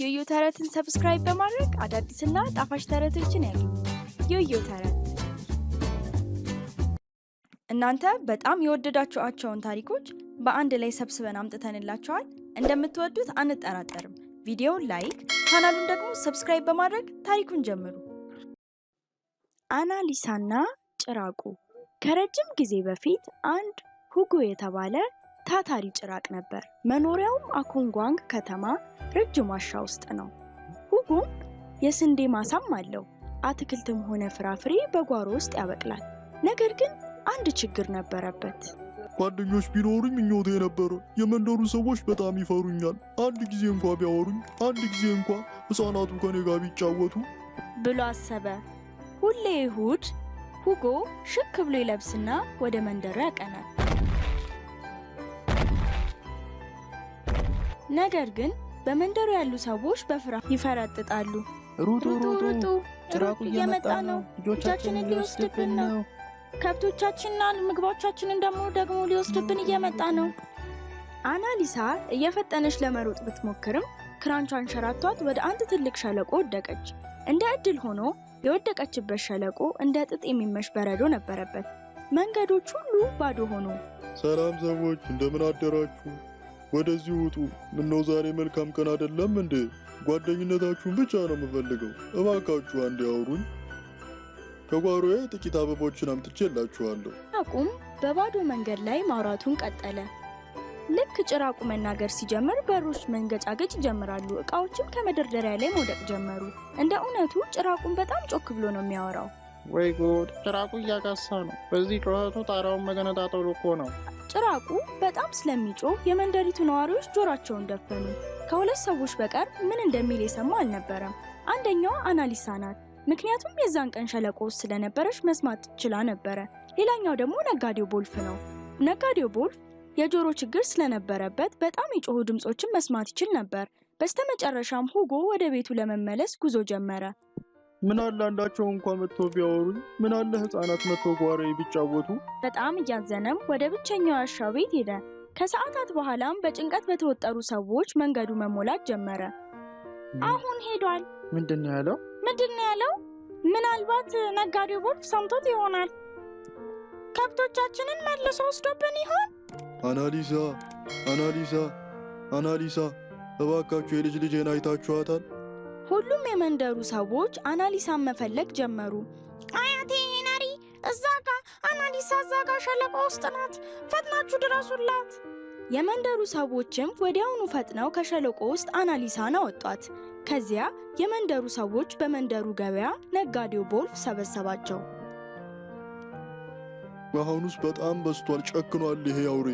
ዮዮ ተረትን subscribe በማድረግ አዳዲስና ጣፋጭ ተረቶችን ያግኙ። ዮዮ ተረት። እናንተ በጣም የወደዳችኋቸውን ታሪኮች በአንድ ላይ ሰብስበን አምጥተንላችኋል። እንደምትወዱት አንጠራጠርም። ቪዲዮውን like፣ ቻናሉን ደግሞ subscribe በማድረግ ታሪኩን ጀምሩ። አናሊሳና ጭራቁ። ከረጅም ጊዜ በፊት አንድ ሁጎ የተባለ ታታሪ ጭራቅ ነበር። መኖሪያውም አኮንጓንግ ከተማ ረጅም ዋሻ ውስጥ ነው። ሁጎም የስንዴ ማሳም አለው። አትክልትም ሆነ ፍራፍሬ በጓሮ ውስጥ ያበቅላል። ነገር ግን አንድ ችግር ነበረበት። ጓደኞች ቢኖሩኝ ምኞቴ ነበረ። የመንደሩ ሰዎች በጣም ይፈሩኛል። አንድ ጊዜ እንኳ ቢያወሩኝ፣ አንድ ጊዜ እንኳ ሕፃናቱ ከኔ ጋር ቢጫወቱ ብሎ አሰበ። ሁሌ እሁድ ሁጎ ሽክ ብሎ ይለብስና ወደ መንደሩ ያቀናል። ነገር ግን በመንደሩ ያሉ ሰዎች በፍርሃት ይፈረጥጣሉ። ሩጡ ሩጡ፣ ጭራቁ እየመጣ ነው፣ ልጆቻችንን ሊወስድብን ነው። ከብቶቻችንና ምግቦቻችንን ደግሞ ሊወስድብን እየመጣ ነው። አናሊሳ እየፈጠነች ለመሮጥ ብትሞክርም ክራንቿን ሸራቷት ወደ አንድ ትልቅ ሸለቆ ወደቀች። እንደ እድል ሆኖ የወደቀችበት ሸለቆ እንደ ጥጥ የሚመሽ በረዶ ነበረበት። መንገዶች ሁሉ ባዶ ሆኑ። ሰላም ሰዎች፣ እንደምን አደራችሁ? ወደዚህ ውጡ። ምነው ዛሬ መልካም ቀን አይደለም እንዴ? ጓደኝነታችሁን ብቻ ነው የምፈልገው። እባካችሁ አንዴ አውሩኝ። ከጓሮዬ ጥቂት አበቦችን አምጥቼላችኋለሁ። ጭራቁም በባዶ መንገድ ላይ ማውራቱን ቀጠለ። ልክ ጭራቁ መናገር ሲጀምር በሮች መንገጫገጭ ይጀምራሉ። እቃዎችም ከመደርደሪያ ላይ መውደቅ ጀመሩ። እንደ እውነቱ ጭራቁን በጣም ጮክ ብሎ ነው የሚያወራው። ወይ ጉድ! ጭራቁ እያጋሳ ነው። በዚህ ጩኸቱ ጣራውን መገነጣጠሉ እኮ ነው። ጭራቁ በጣም ስለሚጮህ የመንደሪቱ ነዋሪዎች ጆሯቸውን ደፈኑ። ከሁለት ሰዎች በቀር ምን እንደሚል የሰማ አልነበረም። አንደኛዋ አናሊሳ ናት። ምክንያቱም የዛን ቀን ሸለቆ ውስጥ ስለነበረች መስማት ችላ ነበረ። ሌላኛው ደግሞ ነጋዴው ቦልፍ ነው። ነጋዴው ቦልፍ የጆሮ ችግር ስለነበረበት በጣም የጮሁ ድምፆችን መስማት ይችል ነበር። በስተመጨረሻም ሁጎ ወደ ቤቱ ለመመለስ ጉዞ ጀመረ። ምን አለ አንዳቸው እንኳ መጥተው ቢያወሩኝ፣ ምን አለ ሕፃናት መጥተው ጓሮዬ ቢጫወቱ። በጣም እያዘነም ወደ ብቸኛው ዋሻው ቤት ሄደ። ከሰዓታት በኋላም በጭንቀት በተወጠሩ ሰዎች መንገዱ መሞላት ጀመረ። አሁን ሄዷል። ምንድን ነው ያለው? ምንድን ነው ያለው? ምናልባት ነጋዴው ቦልፍ ሰምቶት ይሆናል። ከብቶቻችንን መልሶ ወስዶብን ይሆን? አናሊሳ፣ አናሊሳ፣ አናሊሳ፣ እባካችሁ የልጅ ልጄን አይታችኋታል? ሁሉም የመንደሩ ሰዎች አናሊሳን መፈለግ ጀመሩ። አያቴ ሄነሪ እዛ ጋ፣ አናሊሳ እዛ ጋ ሸለቆ ውስጥ ናት፣ ፈጥናችሁ ድረሱላት። የመንደሩ ሰዎችም ወዲያውኑ ፈጥነው ከሸለቆ ውስጥ አናሊሳን አወጧት። ከዚያ የመንደሩ ሰዎች በመንደሩ ገበያ ነጋዴው ቦልፍ ሰበሰባቸው። አሁኑስ በጣም በዝቷል፣ ጨክኗል ይሄ አውሬ።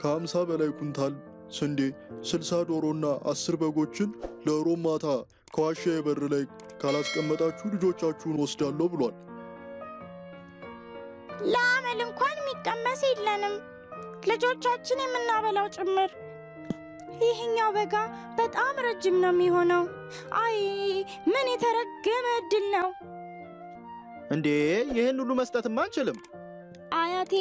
ከ50 በላይ ኩንታል ስንዴ፣ 60 ዶሮና 10 በጎችን ለሮብ ማታ ከዋሻዬ በር ላይ ካላስቀመጣችሁ ልጆቻችሁን ወስዳለሁ ብሏል። ለአመል እንኳን የሚቀመስ የለንም፣ ልጆቻችን የምናበላው ጭምር። ይህኛው በጋ በጣም ረጅም ነው የሚሆነው። አይ ምን የተረገመ እድል ነው! እንዴ ይህን ሁሉ መስጠትም አንችልም። አያቴ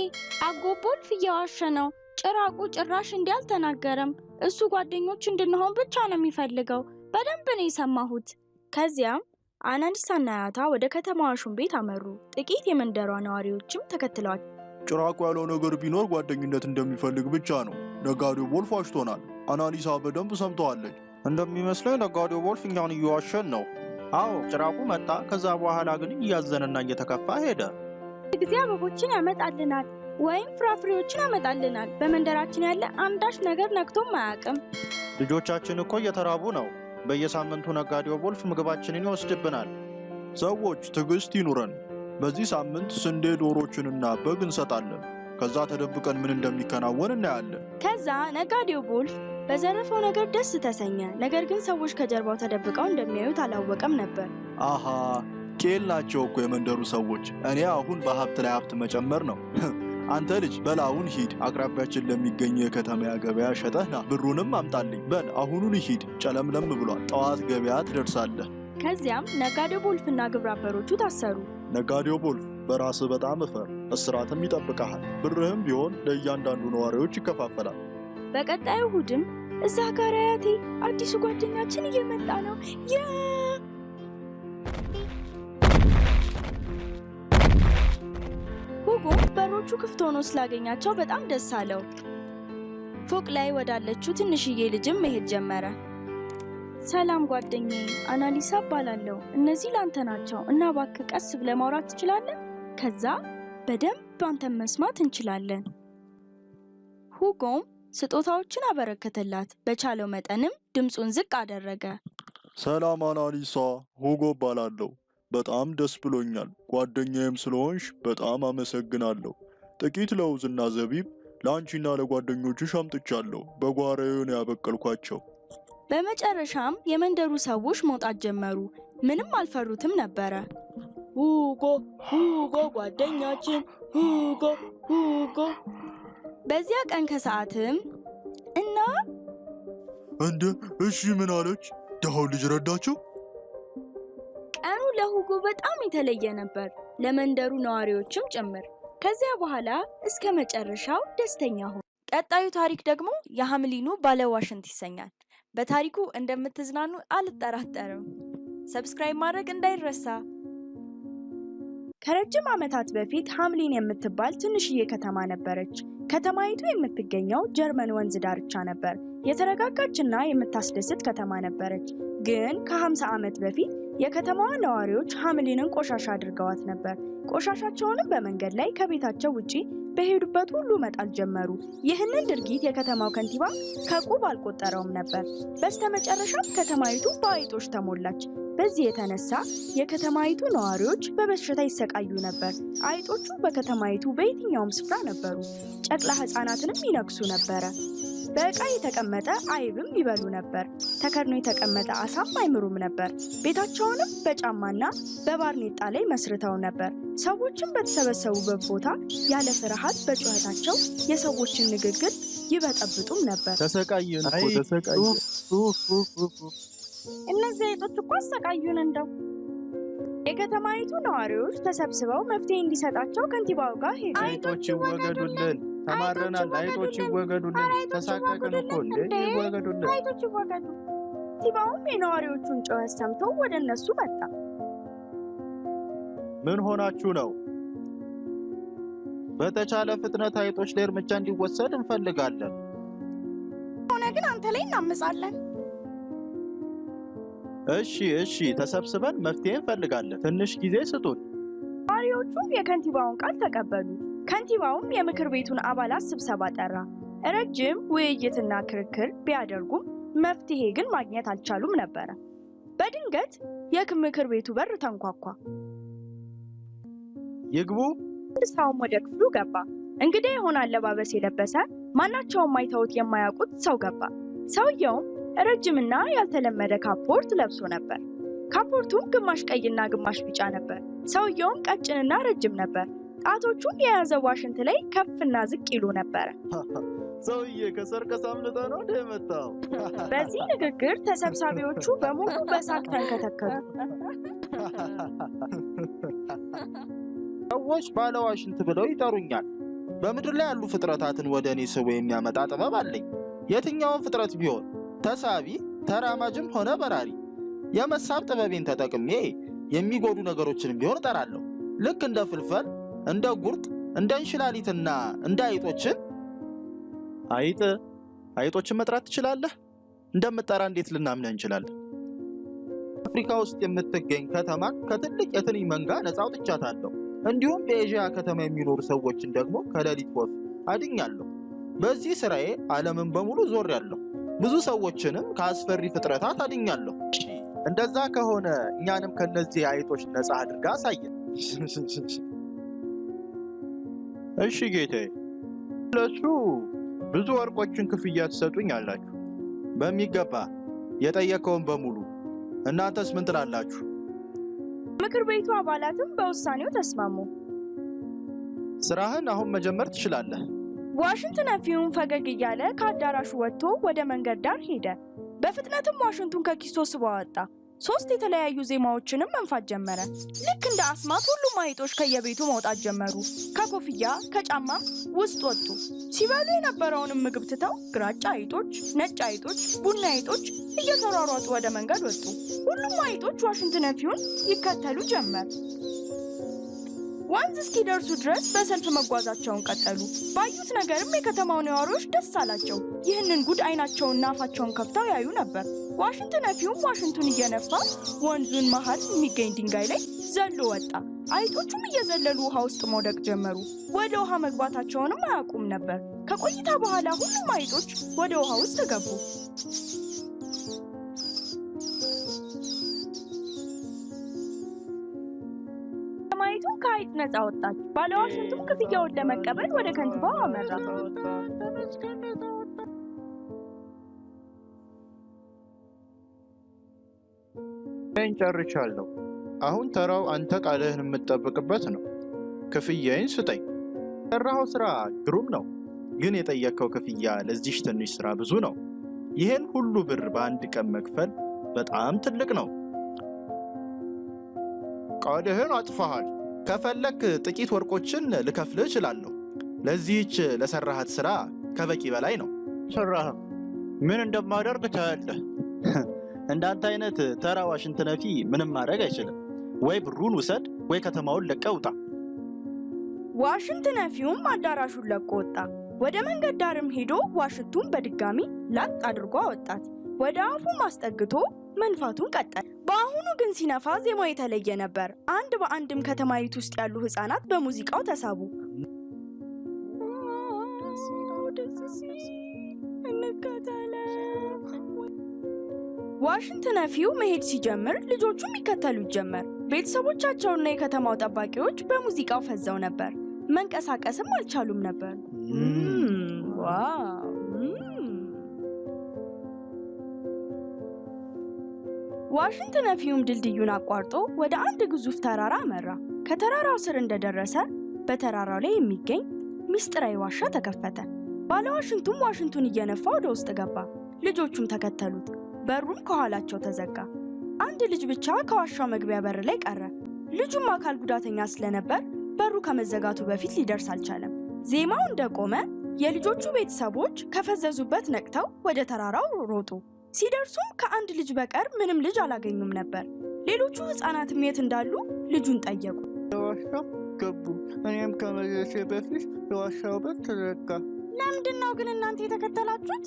አጎት ቦልፍ እየዋሸ ነው። ጭራቁ ጭራሽ እንዲህ አልተናገረም። እሱ ጓደኞች እንድንሆን ብቻ ነው የሚፈልገው። በደንብ ነው የሰማሁት። ከዚያም አናሊሳና አያቷ ወደ ከተማዋ ሹም ቤት አመሩ። ጥቂት የመንደሯ ነዋሪዎችም ተከትለዋል። ጭራቁ ያለው ነገር ቢኖር ጓደኝነት እንደሚፈልግ ብቻ ነው። ነጋዴው ቦልፍ ዋሽቶናል። አናሊሳ በደንብ ሰምተዋለች። እንደሚመስለኝ ነጋዴው ቦልፍ እኛን እየዋሸን ነው። አዎ ጭራቁ መጣ። ከዛ በኋላ ግን እያዘነና እየተከፋ ሄደ። ጊዜ አበቦችን ያመጣልናል ወይም ፍራፍሬዎችን ያመጣልናል። በመንደራችን ያለ አንዳች ነገር ነክቶም አያውቅም። ልጆቻችን እኮ እየተራቡ ነው። በየሳምንቱ ነጋዴው ቦልፍ ምግባችንን ይወስድብናል። ሰዎች ትዕግስት ይኑረን። በዚህ ሳምንት ስንዴ፣ ዶሮችንና በግ እንሰጣለን። ከዛ ተደብቀን ምን እንደሚከናወን እናያለን። ከዛ ነጋዴው ቦልፍ በዘረፈው ነገር ደስ ተሰኘ። ነገር ግን ሰዎች ከጀርባው ተደብቀው እንደሚያዩት አላወቀም ነበር። አሃ ቄል ናቸው እኮ የመንደሩ ሰዎች። እኔ አሁን በሀብት ላይ ሀብት መጨመር ነው። አንተ ልጅ በል አሁን ሂድ፣ አቅራቢያችን ለሚገኘው የከተማ ገበያ ሸጠህ ና፣ ብሩንም አምጣልኝ። በል አሁኑን ሂድ፣ ጨለምለም ብሏል። ጠዋት ገበያ ትደርሳለህ። ከዚያም ነጋዴው ቦልፍና ግብረ አበሮቹ ታሰሩ። ነጋዴው ቦልፍ በራስህ በጣም እፈር፣ እስራትም ይጠብቀሃል። ብርህም ቢሆን ለእያንዳንዱ ነዋሪዎች ይከፋፈላል። በቀጣዩ እሁድም እዛ ጋር አያቴ፣ አዲሱ ጓደኛችን እየመጣ ነው። ያ ሁጎ በሮቹ ክፍት ሆኖ ስላገኛቸው በጣም ደስ አለው። ፎቅ ላይ ወዳለችው ትንሽዬ ልጅም መሄድ ጀመረ። ሰላም ጓደኛዬ፣ አናሊሳ እባላለሁ። እነዚህ ላንተ ናቸው እና እባክህ ቀስ ብለህ ማውራት ትችላለህ? ከዛ በደንብ አንተን መስማት እንችላለን። ሁጎም ስጦታዎችን አበረከተላት። በቻለው መጠንም ድምፁን ዝቅ አደረገ። ሰላም አናሊሳ፣ ሁጎ እባላለሁ። በጣም ደስ ብሎኛል። ጓደኛዬም ስለሆንሽ በጣም አመሰግናለሁ። ጥቂት ለውዝና ዘቢብ ለአንቺና ለጓደኞችሽ አምጥቻለሁ። በጓሮዬ ነው ያበቀልኳቸው። በመጨረሻም የመንደሩ ሰዎች መውጣት ጀመሩ። ምንም አልፈሩትም ነበረ። ሁጎ ሁጎ ጓደኛችን ሁጎ ሁጎ። በዚያ ቀን ከሰዓትም እና እንደ እሺ ምን አለች? ድሃው ልጅ ረዳቸው? ቀኑ ለሁጎ በጣም የተለየ ነበር፣ ለመንደሩ ነዋሪዎችም ጭምር። ከዚያ በኋላ እስከ መጨረሻው ደስተኛ ሆኑ። ቀጣዩ ታሪክ ደግሞ የሐምሊኑ ባለ ዋሽንት ይሰኛል። በታሪኩ እንደምትዝናኑ አልጠራጠርም። Subscribe ማድረግ እንዳይረሳ። ከረጅም ዓመታት በፊት ሐምሊን የምትባል ትንሽዬ ከተማ ነበረች። ከተማይቱ የምትገኘው ጀርመን ወንዝ ዳርቻ ነበር። የተረጋጋችና የምታስደስት ከተማ ነበረች። ግን ከ50 ዓመት በፊት የከተማዋ ነዋሪዎች ሐምሊንን ቆሻሻ አድርገዋት ነበር። ቆሻሻቸውንም በመንገድ ላይ ከቤታቸው ውጪ በሄዱበት ሁሉ መጣል ጀመሩ። ይህንን ድርጊት የከተማው ከንቲባ ከቁብ አልቆጠረውም ነበር። በስተመጨረሻም ከተማይቱ በአይጦች ተሞላች። በዚህ የተነሳ የከተማይቱ ነዋሪዎች በበሽታ ይሰቃዩ ነበር። አይጦቹ በከተማይቱ በየትኛውም ስፍራ ነበሩ። ጨቅላ ሕፃናትንም ይነክሱ ነበረ። በዕቃ የተቀመጠ አይብም ይበሉ ነበር። ተከድኖ የተቀመጠ አሳም አይምሩም ነበር። ቤታቸውንም በጫማና በባርኔጣ ላይ መስርተው ነበር። ሰዎችም በተሰበሰቡበት ቦታ ያለ ፍርሃት በጩኸታቸው የሰዎችን ንግግር ይበጠብጡም ነበር። ተሰቃየን እኮ ተሰቃየን። እነዚህ አይጦች እኮ አሰቃዩን እንደው። የከተማይቱ ነዋሪዎች ተሰብስበው መፍትሄ እንዲሰጣቸው ከንቲባው ጋር ሄዱ። አይጦች ይወገዱልን፣ ተማረናል። አይጦች ይወገዱልን፣ ተሳቀቅን እኮ እንዴ! ይወገዱልን። አይጦች ይወገዱ። ከንቲባውም የነዋሪዎቹን ጩኸት ሰምቶ ወደ እነሱ መጣ። ምን ሆናችሁ ነው? በተቻለ ፍጥነት አይጦች ላይ እርምጃ እንዲወሰድ እንፈልጋለን። ሆነ ግን አንተ ላይ እናምጻለን። እሺ እሺ፣ ተሰብስበን መፍትሄ እንፈልጋለን። ትንሽ ጊዜ ስጡን። ነዋሪዎቹ የከንቲባውን ቃል ተቀበሉ። ከንቲባውም የምክር ቤቱን አባላት ስብሰባ ጠራ። ረጅም ውይይትና ክርክር ቢያደርጉም መፍትሄ ግን ማግኘት አልቻሉም ነበረ። በድንገት የምክር ቤቱ በር ተንኳኳ። ይግቡ። አንድ ሰውም ወደ ክፍሉ ገባ። እንግዳ የሆነ አለባበስ የለበሰ ማናቸውም አይተውት የማያውቁት ሰው ገባ። ሰውየውም ረጅምና ያልተለመደ ካፖርት ለብሶ ነበር። ካፖርቱም ግማሽ ቀይና ግማሽ ቢጫ ነበር። ሰውየውም ቀጭንና ረጅም ነበር። ጣቶቹን የያዘው ዋሽንት ላይ ከፍና ዝቅ ይሉ ነበረ። ሰውዬ ከሰርከስ አምልጠህ ነው እንደ የመጣው? በዚህ ንግግር ተሰብሳቢዎቹ በሙሉ በሳቅ ተንከተከቱ። ሰዎች ባለ ዋሽንት ብለው ይጠሩኛል። በምድር ላይ ያሉ ፍጥረታትን ወደ እኔ ስቦ የሚያመጣ ጥበብ አለኝ። የትኛውን ፍጥረት ቢሆን ተሳቢ፣ ተራማጅም ሆነ በራሪ የመሳብ ጥበቤን ተጠቅሜ የሚጎዱ ነገሮችንም ቢሆን እጠራለሁ። ልክ እንደ ፍልፈል፣ እንደ ጉርጥ፣ እንደ እንሽላሊትና እንደ አይጦችን። አይጥ አይጦችን መጥራት ትችላለህ? እንደምጠራ እንዴት ልናምንህ እንችላለን? አፍሪካ ውስጥ የምትገኝ ከተማን ከትልቅ የትንኝ መንጋ ነፃ አውጥቻታለሁ። እንዲሁም በኤዥያ ከተማ የሚኖሩ ሰዎችን ደግሞ ከሌሊት ወፍ አድኛለሁ። በዚህ ስራዬ ዓለምን በሙሉ ዞሬያለሁ። ብዙ ሰዎችንም ከአስፈሪ ፍጥረታት አድኛለሁ። እንደዛ ከሆነ እኛንም ከነዚህ አይጦች ነፃ አድርጋ አሳየን። እሺ ጌታዬ፣ ለሱ ብዙ ወርቆችን ክፍያ ትሰጡኝ አላችሁ። በሚገባ የጠየቀውን በሙሉ። እናንተስ ምን ትላላችሁ? ምክር ቤቱ አባላትም በውሳኔው ተስማሙ። ስራህን አሁን መጀመር ትችላለህ። ዋሽንት ነፊውን ፈገግ እያለ ከአዳራሹ ወጥቶ ወደ መንገድ ዳር ሄደ። በፍጥነትም ዋሽንቱን ከኪሱ ስቦ አወጣ። ሶስት የተለያዩ ዜማዎችንም መንፋት ጀመረ። ልክ እንደ አስማት ሁሉም አይጦች ከየቤቱ መውጣት ጀመሩ። ከኮፍያ ከጫማም ውስጥ ወጡ። ሲበሉ የነበረውንም ምግብ ትተው ግራጫ አይጦች፣ ነጭ አይጦች፣ ቡኒ አይጦች እየተሯሯጡ ወደ መንገድ ወጡ። ሁሉም አይጦች ዋሽንት ነፊውን ይከተሉ ጀመር። ወንዝ እስኪደርሱ ድረስ በሰልፍ መጓዛቸውን ቀጠሉ። ባዩት ነገርም የከተማው ነዋሪዎች ደስ አላቸው። ይህንን ጉድ አይናቸውንና አፋቸውን ከፍተው ያዩ ነበር። ዋሽንት ነፊውም ዋሽንቱን እየነፋ ወንዙን መሃል የሚገኝ ድንጋይ ላይ ዘሎ ወጣ። አይጦቹም እየዘለሉ ውሃ ውስጥ መውደቅ ጀመሩ። ወደ ውሃ መግባታቸውንም አያውቁም ነበር። ከቆይታ በኋላ ሁሉም አይጦች ወደ ውሃ ውስጥ ገቡ። ከተማይቱም ከአይጥ ነፃ ወጣች። ባለዋሽንቱም ክፍያውን ለመቀበል ወደ ከንቲባው አመራ። ጨርሻለሁ። አሁን ተራው አንተ ቃልህን የምትጠብቅበት ነው። ክፍያዬን ስጠኝ። የሰራኸው ስራ ግሩም ነው፣ ግን የጠየቅከው ክፍያ ለዚሽ ትንሽ ስራ ብዙ ነው። ይህን ሁሉ ብር በአንድ ቀን መክፈል በጣም ትልቅ ነው። ቃልህን አጥፈሃል። ከፈለክ ጥቂት ወርቆችን ልከፍልህ እችላለሁ። ለዚህች ለሰራሃት ስራ ከበቂ በላይ ነው። ሰራህም ምን እንደማደርግ ታያለህ። እንዳንተ አይነት ተራ ዋሽንት ነፊ ምንም ማድረግ አይችልም። ወይ ብሩን ውሰድ፣ ወይ ከተማውን ለቀህ ውጣ። ዋሽንት ነፊውም አዳራሹን ለቆ ወጣ። ወደ መንገድ ዳርም ሄዶ ዋሽንቱን በድጋሚ ላጥ አድርጎ አወጣት። ወደ አፉም አስጠግቶ መንፋቱን ቀጠለ። በአሁኑ ግን ሲነፋ ዜማው የተለየ ነበር። አንድ በአንድም ከተማይቱ ውስጥ ያሉ ሕፃናት በሙዚቃው ተሳቡ። ዋሽንት ነፊው መሄድ ሲጀምር ልጆቹም ይከተሉት ጀመር። ቤተሰቦቻቸውና የከተማው ጠባቂዎች በሙዚቃው ፈዘው ነበር። መንቀሳቀስም አልቻሉም ነበር። Wow! ዋሽንት ነፊውም ድልድዩን አቋርጦ ወደ አንድ ግዙፍ ተራራ አመራ። ከተራራው ስር እንደደረሰ በተራራው ላይ የሚገኝ ምስጢራዊ ዋሻ ተከፈተ። ባለዋሽንቱም ዋሽንቱን እየነፋ ወደ ውስጥ ገባ። ልጆቹም ተከተሉት። በሩም ከኋላቸው ተዘጋ። አንድ ልጅ ብቻ ከዋሻው መግቢያ በር ላይ ቀረ። ልጁም አካል ጉዳተኛ ስለነበር በሩ ከመዘጋቱ በፊት ሊደርስ አልቻለም። ዜማው እንደቆመ የልጆቹ ቤተሰቦች ከፈዘዙበት ነቅተው ወደ ተራራው ሮጡ። ሲደርሱም ከአንድ ልጅ በቀር ምንም ልጅ አላገኙም ነበር። ሌሎቹ ሕፃናትም የት እንዳሉ ልጁን ጠየቁ። ዋሻው ገቡ። እኔም ከመድረሴ በፊት የዋሻው በር ተዘጋ። ለምንድን ነው ግን እናንተ የተከተላችሁት?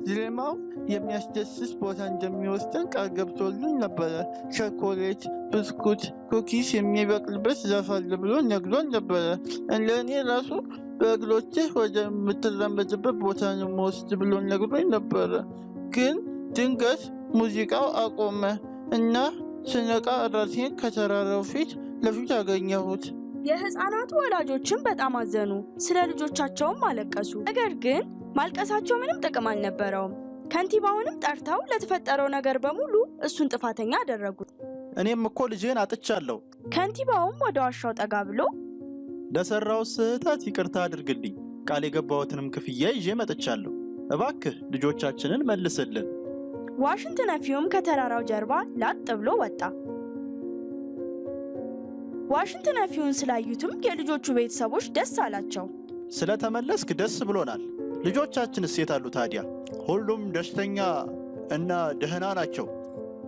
ዜማው የሚያስደስት ቦታ እንደሚወስደን ቃል ገብቶልን ነበረ። ቸኮሌት፣ ብስኩት፣ cookies የሚበቅልበት ዛፍ አለ ብሎ ነግሮን ነበረ። ለእኔ ራሱ በእግሮችህ ወደምትራመድበት ቦታ ነው የምወስድ ብሎ ነግሮኝ ነበረ። ግን ድንገት ሙዚቃው አቆመ እና ስነቃ ራሴን ከተራራው ፊት ለፊት አገኘሁት። የሕፃናቱ ወላጆችም በጣም አዘኑ፣ ስለ ልጆቻቸውም አለቀሱ። ነገር ግን ማልቀሳቸው ምንም ጥቅም አልነበረውም። ከንቲባውንም ጠርተው ለተፈጠረው ነገር በሙሉ እሱን ጥፋተኛ አደረጉት። እኔም እኮ ልጄን አጥቻለሁ። ከንቲባውም ወደ ዋሻው ጠጋ ብሎ ለሰራው ስህተት ይቅርታ አድርግልኝ፣ ቃል የገባሁትንም ክፍያ ይዤ መጥቻለሁ። እባክህ ልጆቻችንን መልስልን። ዋሽንት ነፊውም ከተራራው ጀርባ ላጥ ብሎ ወጣ። ዋሽንት ነፊውን ስላዩትም የልጆቹ ቤተሰቦች ደስ አላቸው። ስለተመለስክ ደስ ብሎናል። ልጆቻችንስ የት አሉ ታዲያ? ሁሉም ደስተኛ እና ደህና ናቸው።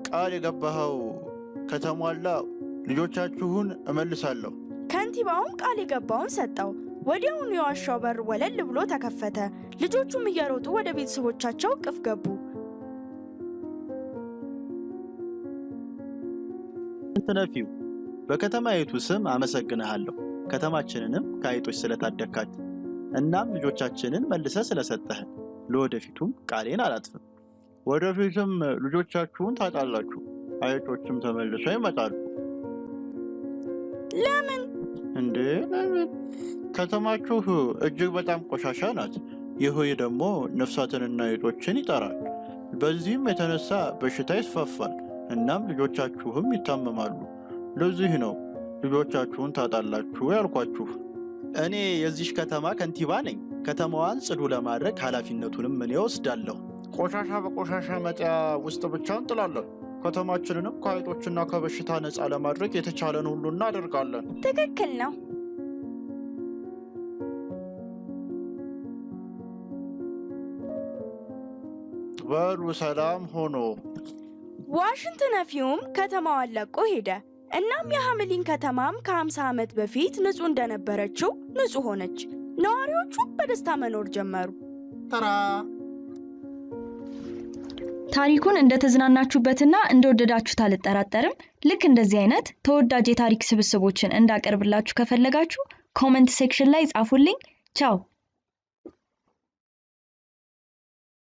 ቃል የገባኸው ከተሟላ ልጆቻችሁን እመልሳለሁ። ከንቲባውም ቃል የገባውን ሰጠው። ወዲያውኑ የዋሻው በር ወለል ብሎ ተከፈተ። ልጆቹም እየሮጡ ወደ ቤተሰቦቻቸው እቅፍ ገቡ። ነፊው፣ በከተማይቱ ስም አመሰግንሃለሁ። ከተማችንንም ከአይጦች ስለታደግካት እናም ልጆቻችንን መልሰህ ስለሰጠህን። ለወደፊቱም ቃሌን አላጥፍም። ወደፊትም ልጆቻችሁን ታጣላችሁ፣ አይጦችም ተመልሰው ይመጣሉ። ለምን? እንዴ ለምን? ከተማችሁ እጅግ በጣም ቆሻሻ ናት። ይህ ደግሞ ነፍሳትንና አይጦችን ይጠራል። በዚህም የተነሳ በሽታ ይስፋፋል፣ እናም ልጆቻችሁም ይታመማሉ። ለዚህ ነው ልጆቻችሁን ታጣላችሁ ያልኳችሁ። እኔ የዚሽ ከተማ ከንቲባ ነኝ። ከተማዋን ጽዱ ለማድረግ ኃላፊነቱንም እኔ እወስዳለሁ። ቆሻሻ በቆሻሻ መጣያ ውስጥ ብቻ እንጥላለን። ከተማችንንም ከአይጦችና ከበሽታ ነፃ ለማድረግ የተቻለን ሁሉ እናደርጋለን። ትክክል ነው። በሉ ሰላም ሆኖ። ዋሽንት ነፊውም ከተማዋን ለቆ ሄደ። እናም የሐምሊን ከተማም ከ50 ዓመት በፊት ንጹህ እንደነበረችው ንጹህ ሆነች። ነዋሪዎቹም በደስታ መኖር ጀመሩ። ተራ ታሪኩን እንደተዝናናችሁበትና እንደወደዳችሁት አልጠራጠርም። ልክ እንደዚህ አይነት ተወዳጅ የታሪክ ስብስቦችን እንዳቀርብላችሁ ከፈለጋችሁ comment section ላይ ጻፉልኝ። ቻው።